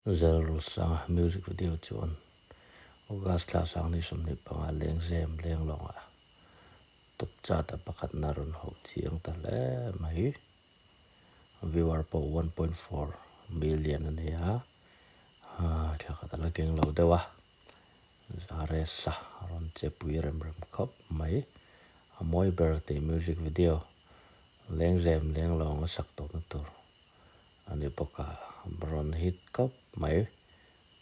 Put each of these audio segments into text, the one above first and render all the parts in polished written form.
Zelrusanga music video chuan August thla 25 Lengzem Lenglawngah top chart a pakhatna rawn hauh chiang ta hle mai. Viewer pawh 1.4 million a ni a, thla khat a la keng lo deuh a, RS-a a rawn che pui rem rem khawp mai. A mawi ber tih music video Lengzem Lenglawng a sak tawhna tur a ni bawk a, rawn hit khawp mai.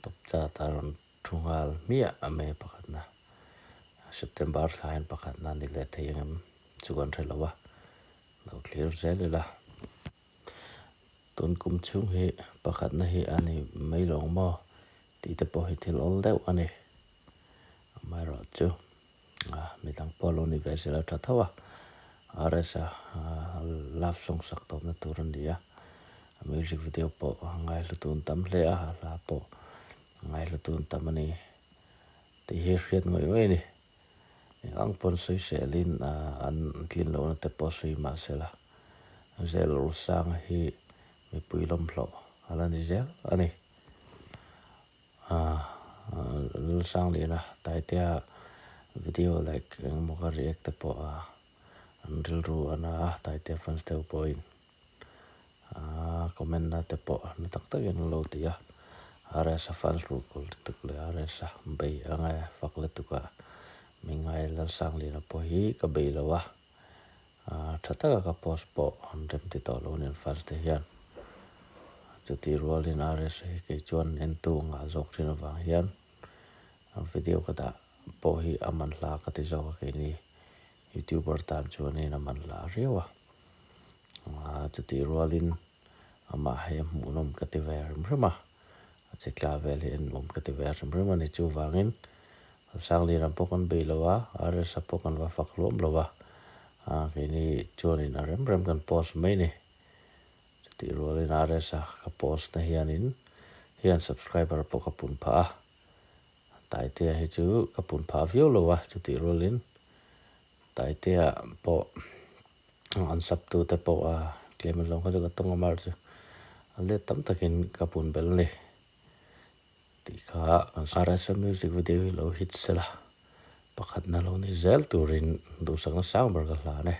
Top chart a rawn thu nghal hmiah a mai pakhatna. September thla hian pakhatna a ni leh thei ang em chu kan hre lo a, lo thlir zel ila. Tun kum chhung hi pakhatna hi a ni mai lo ang maw tih te pawh hi thil awl deuh a ni. Amaherawhchu. Midang pawh lo ni ve zel a tha tho a, RS-a love song sak tawpna tur a ni a, a music video pawh a ngaihlu tun tam hle a, a hla pawh a ngaihlu tun tam a ni tih hi hriat ngawih ngawih a ni. Eng ang pawn sawiselin an tlin lohna te pawh sawi mahse la, Zel Rusanga hi mipui lawmhlawh a la ni zel a ni. Lalsangliana Taitea video like engemaw ka react te pawh an rilru a na a, Taitea fans deuh pawhin comment na te pawh na tak takin an lo ti a, RS-a fans ruhkawl lutuk leh RS-a bei a ngai fak lutuk a, mi ngai Lalsangliana pawh hi ka bei lo a. Tha taka ka post pawh an rem ti tawh lo nen fans te hian chutih rualin RS hi kei chuan entu ngah zawk thin avang hian video ka dah pawh hi a man hla ka ti zawk a keini youtuber tan chuanin a man hla riau a chutih rualin amah hi a hmuhnawm ka ti ve hrim hrim a. A che tla vel hi en awm ka ti ve a hrim hrim a ni. Chuvangin Sangliana pawh kan bei lo a, RS-a pawh kan va fak hluam lo a, keini chuanin a rem rem kan post mai ni. Chutih rualin RS-a ka post na hianin hian subscriber pawh ka pun phah a, Taitea hi chu ka pun phah viau lo a, chutih rualin Taitea pawh An sap tu te pawh a tlem zawng kha chu ka tawng a mar chu a let tam takin ka pun bel a ni tih kha kan RSA music video hi lo hit sela pakhatna lo ni zel turin duhsakna sang ber ka hlan e.